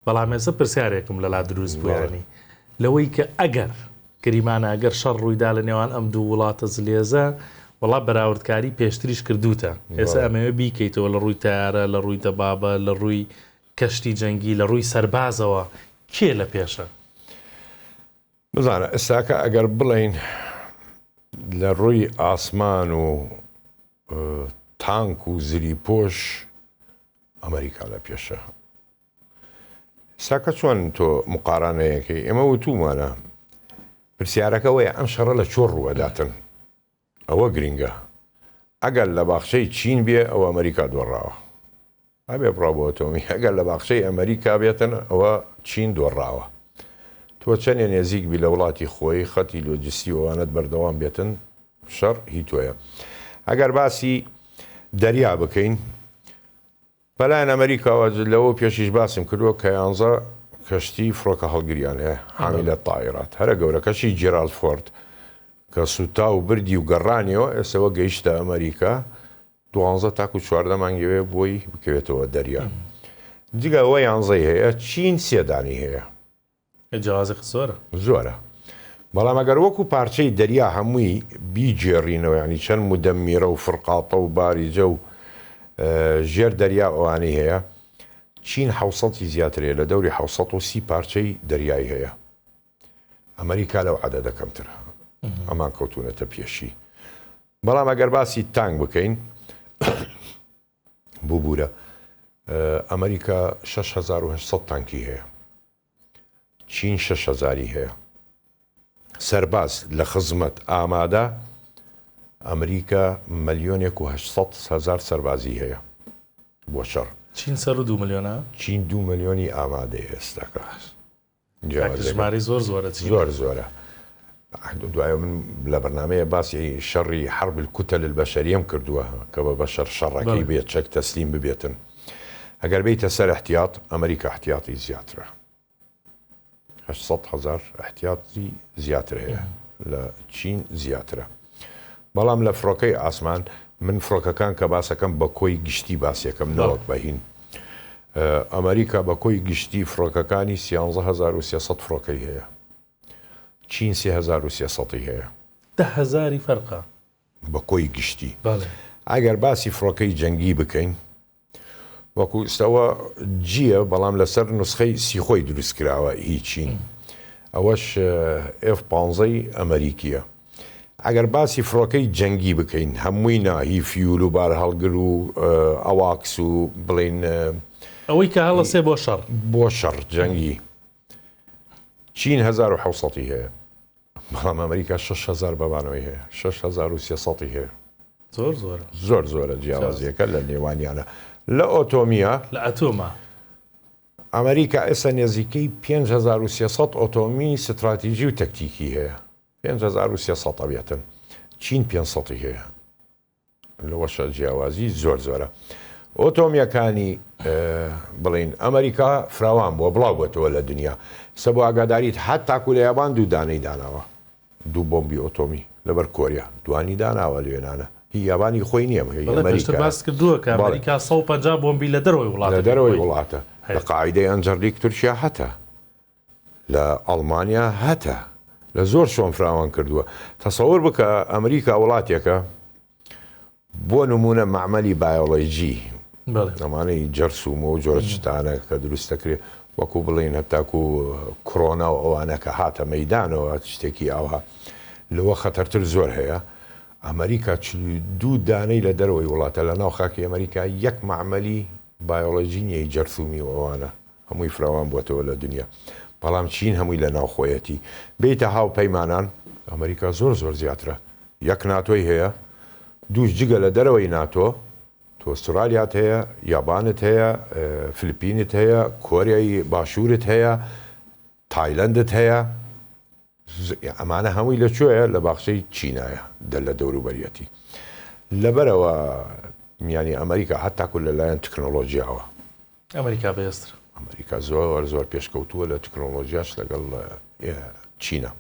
بەڵام ئێستا پرسیارێکم لەلا دروست بوو یانی لەوەی کە ئەگەر گریمانە ئەگەر شەڕ ڕوویدا لە نێوان ئەم دوو وڵاتە زلێزە وەڵا بەراوردکاری پێشتریش کردوتە ئێستا ئەمەوێ بیکەیتەوە لە ڕووی تارە لە ڕووی دەبابە لە ڕووی کەشتی جەنگی لە ڕووی سەربازەوە کێ لە پێشە؟ بزانە ئێستاکە ئەگەر بڵێین لە ڕووی ئاسمان و تانک و زریپۆش ئەمریکا لە پێشە ئێستاکە چۆن تۆ مقارانەیەکەی ئێمە وتومانە پرسیارەکە وەیە ئەم شەڕە لە چۆ ڕووەداتن ئەوە گرینگە ئەگەر لە باخچەی چین بێ ئەوە ئەمریکا دۆڕاوە ئەبێ بڕا بۆ ئەتۆمی ئەگەر لە باخچەی ئەمریکا بێتن ئەوە چین دۆڕاوە تۆ چەنێ نێزیک بی لە وڵاتی خۆی خەتی لۆجستی و ئەوانەت بەردەوام بێتن شەڕ هی تۆیە ئەگەر باسی دەریا بکەین بەلایەن ئەمریکاوە لەوە پێشیش باسم کردووە کە یانزە کەشتی فڕۆکە هەڵگریان هەیە حامیلە تائیرات هەرە گەورەکەشی جێرالد فۆرد کە سوتا و بردی و گەڕانیەوە ئێسەوە گەیشتە ئەمریکا دوانزە تاکو 14 مانگەوێ بۆی بکەوێتەوە دەریا جگە ئەوە یانزەی هەیە چین سێدانی هەیە جیاوازەکە زۆرە. زۆرە بەڵام ئەگەر وەکو پارچەی دەریا هەمووی بیگێڕینەوە یانی چەند مودەمیرە و فرقاطە و باریجە و ژێر دەریا ئەوانەی هەیە چین حەوسەتی زیاتر هەیە لە دەوری 630 پارچەی دەریایی هەیە ئەمریکا لەو عەدەدە کەمترە ئەمان کەوتونەتە پێشی بەڵام ئەگەر باسی تانک بکەین ببورە ئەمریکا 6800 تانکی هەیە چین شەش هەزاری هەیە سەرباز لە خزمەت ئامادە ئەمریکا ملیۆنێک و 800 هەزار سەربازی هەیە بۆ شەڕ. چین سەرو دوو ملیۆنە؟ چین دوو ملیۆنی ئامادەیە ئێستاکە. ژمارەی زۆر زۆرە چین. زۆر زۆرە. دوای من لە بەرنامەیە باسی شەڕی حرب الكتل البشریەم کردووە کە بە بەشەر شەڕەکەی بێ چەک تەسلیم ببێتن. ئەگەر بێیتە سەر احتیاط ئەمریکا احتیاطی زیاترە. 800 هەزار احتیاطی زیاتر هەیە لە چین زیاترە. بەڵام لە فڕۆکەی ئاسمان من فڕۆکەکان کە باسەکەم بە کۆی گشتی باسیەکەم نەوەک بە هین. ئەمریکا بە کۆی گشتی فڕۆکەکانی 13300 فڕۆکەی هەیە. چین 3300 هەیە. دە هەزاری فەرقە. بە کۆی گشتی. ئەگەر باسی فڕۆکەی جەنگی بکەین وەکو ئیستا ئەوە جییە بەڵام لەسەر نوسخەی سیخۆی دروست کراوە هی چین ئەوەش ئێف پانزەی ئەمریکیە ئەگەر باسی فڕۆکەی جەنگی بکەین هەمووی نا هی فیول و بارهەڵگر و ئەواکس و بڵین ئەوەی کە هەڵەسێ بۆ شەڕ بۆ شەڕ جەنگی چین 1970 هەیە بەڵام ئەمریکا 6000 بەمانەوەی هەیە 6300 هەیە. زۆر زۆرە. زۆر زۆرە جیاوازیەکە لە نێوانیانە لە ئۆتۆمیە. لە ئەتۆما. ئەمریکا ئێستا نێزیکەی 5300 ئۆتۆمی ستراتیژی و تەکتیکی هەیە 5300 ئەبێتن چین 500 هەیە. لەوەشە جیاوازی زۆر زۆرە. ئۆتۆمیەکانی بڵین ئەمریکا فراوان بووە بڵاو بۆتەوە لە دنیا سە بۆ ئاگاداریت هەتاکو لە یابان دوو دانەی داناوە دوو بۆمبی ئۆتۆمی لەبەر کۆریا دوانی داناوە لێنانە هی یابانی خۆی نییە ئەمریکا باس کردووە کە ئەمریکا 150 بۆمبی لە دەرەوەی وڵاتە لە دەرەوەی وڵاتە لە قاعیدەی ئەنجەرلیک تورکیا هەتە لە ئەڵمانیا هەتە لە زۆر شۆن فراوان کردووە تەسەور بکە ئەمریکا وڵاتێکە بۆ نمونە مەعمەلی بایۆلۆجی ئەمانەی جەرسومە و جۆرە شتانە کە دروست دەکرێت وەکو بڵین هەتاکو کۆرۆنا و ئەوانە کە هاتە مەدانەوە شتێکی ئاوها لەوە خەتەرتر زۆر هەیە ئەمریکا دوو دانەی لە دەرەوەی وڵاتە لە ناو خاکی ئەمریکا یەک مەعمەلی بایۆلۆجی نیە جەرثومی و ئەوانە هەمووی فراوان بووەتەوە لە دنیا بەڵام چین هەمووی لە ناو خۆیەتی بێیتە هاو پەیمانان ئەمریکا زۆر زۆر زیاترە یەک ناتۆی هەیە دووش جگە لە دەرەوەی ناتۆ تۆ ئوسترالیات هەیە یابانت هەیە فلپینت هەیە کۆریای باشوورت هەیە تایلەندت هەیە ئەمانە هەمووی لە کوێیە؟ لە باخچەی چینایە دە لە دەوروبەریەتی. لەبەرئەوە یانی ئەمریکا هەتاکو لە لایەن تکنۆلۆجیاوە. ئەمریکا بەهێزترە. ئەمریکا زۆر زۆر پێشکەوتووە لە تکنۆلۆجیاش لەگەڵ چینە.